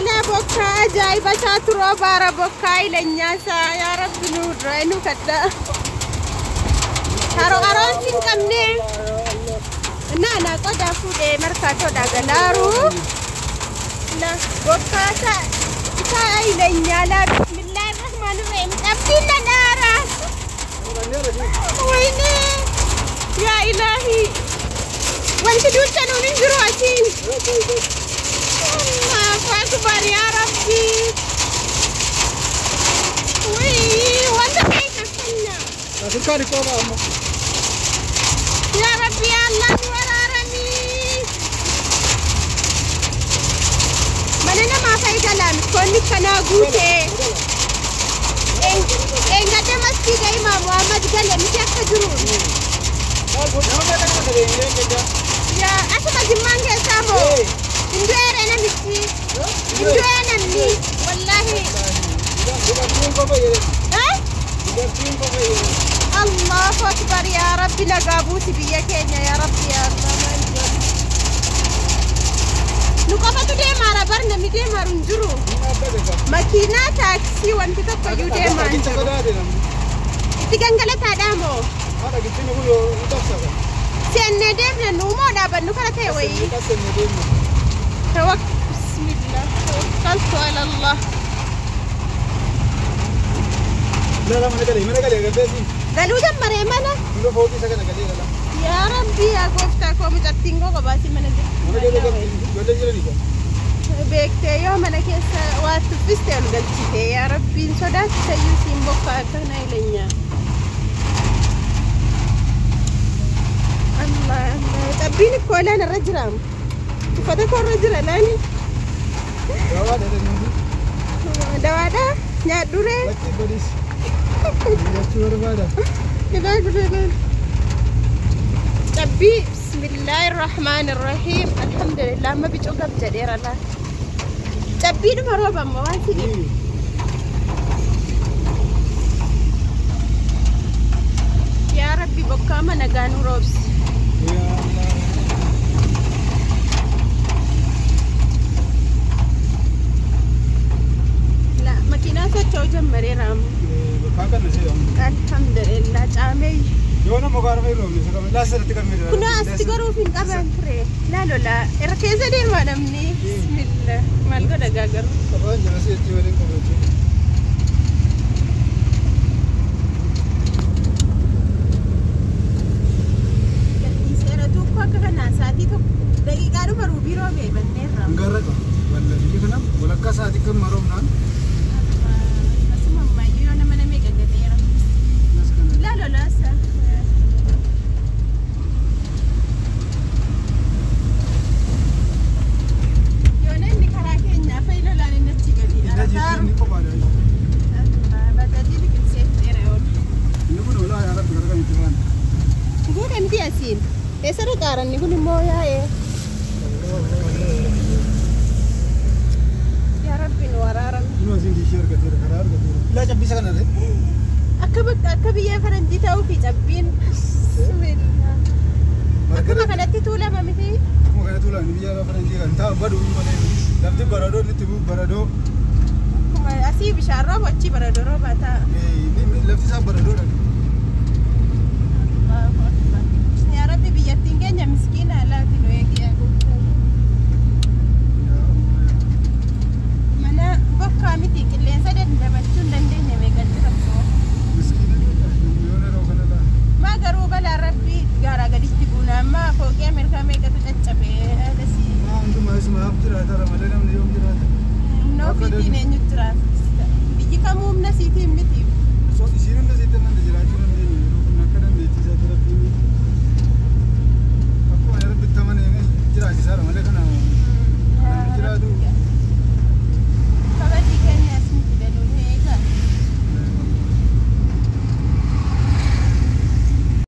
Balaa bokkaa ajaa'iba isaatu roobaara bokkaa ilanyaasaa yaa Rabbi nurraa nu kadha. Haroo haroon hin qabne. Naa qodaa fuudhee markaatoodhaa galaaru. Bokkaa isaa ilanyaa laa bismillaahi rahmaani rahiim cabbiin na dhaara. Wayne yaa ilaahi wanti duuchanuun hin jiru asiin. Allahu akbar yaa Rabbi. Wayii wanta ta'e kakkanna. Afrikaan qofa amma. Yaa Rabbi yaa Allah nu araaramii. Mana namaa fa'i galaan konni kanaa guutee. Eengadda masjiida Imaam Muhammad gale miti akka jiruun. Yaa asuma jimmaan keessaa moo? Hindu'eera namichi. Hindu'ee namni. Wallaahi. Allahu akbar yaa Rabbi nagaa buusi biyya keenya yaa Rabbi yaa Allah maal jedhu. Nu qofatu deemaara bar namni deemaaru hin jiru. Makiinaa taaksii wanti tokko iyyuu deemaa hin jiru. Itti gangalataadhaa moo? Seennee deemna nuumoo dhaabannu kana ta'e wayii. Bismillah tawakkaltu ala Allah. Galuu jammaree mana. Yaa Rabbi yaa gooftaa koo mucattiin koo qobaasii mana jirti. Beektee yoo mana keessa waa tuffiste ol galchite yaa Rabbiin sodaachisayyuu siin bokkaa akkana ilanya. Allah Allah cabbiin ikkoo laan irra jira. Uffata koo irra jira laani. Dawaadha nyaadhuree. Cabbii bismillaahi rahmaani rahiim alhamdulillah amma bicuu gab jedheera laa. Cabbii dhuma rooba ammoo waan si dhibu. Yaa Rabbi bokkaa mana nagaa nu roobsi. Makiinaa socho'uu jammareera amma. Alhamdulillah caamee. Kunoo asitti goruuf hin qaban ture. Laalola irra keessa deemaa namni. Bismillah maal godha gaagaru. Gadhiiseera tokko akka kanaa sa'aatii tokko daqiiqaa dhuma ruubii roobee banneerra. Walakkaa sa'aatii kan maroomnaan. Asuma ammayyuu yoo nama namee gaggateera. Laalola asa. Yoona inni karaa keenyaa fa'i lolaan inni achi gadi arataaru. Inni kophaadha. Bajaajii liqimsee fixeera yoona. Inni kun olaa yaa Rabbi gara kamitti faana. Guuta miti asiin. Eessarra xaaranni kun immoo yaa'ee. Yaa Rabbi nu araarame. Inni asiin diishii argateera karaa argateera. Ilaa cabbii isa kana ta'e. Akka bakka akka biyya faranjii ta'uu fi cabbiin. Bismillah. Akkuma kanatti tuulama miti. Akkuma kana tuulaan biyya faranjii kan taa'u badu malee lafti baradoo inni itti bu'u baradoo. Akkuma asii bishaan roobu achi baradoo rooba ta'a. Lafti isaa baradoodha. Allahu akbar. Yaa Rabbi biyyattiin keenya miskiina laati nu eegi yaa gooftaa. Mana bokkaa miti qilleensa dandamachuu hin dandeenye meeqa jira koo. Maa garuu balaan Rabbi gaaraa gaditti buuna amma fooqee Ameerikaa meeqatu caccabee haadhasii. Humna ofiitiin eenyutu jiraata? Biyyi kamuu humna siitiin miti.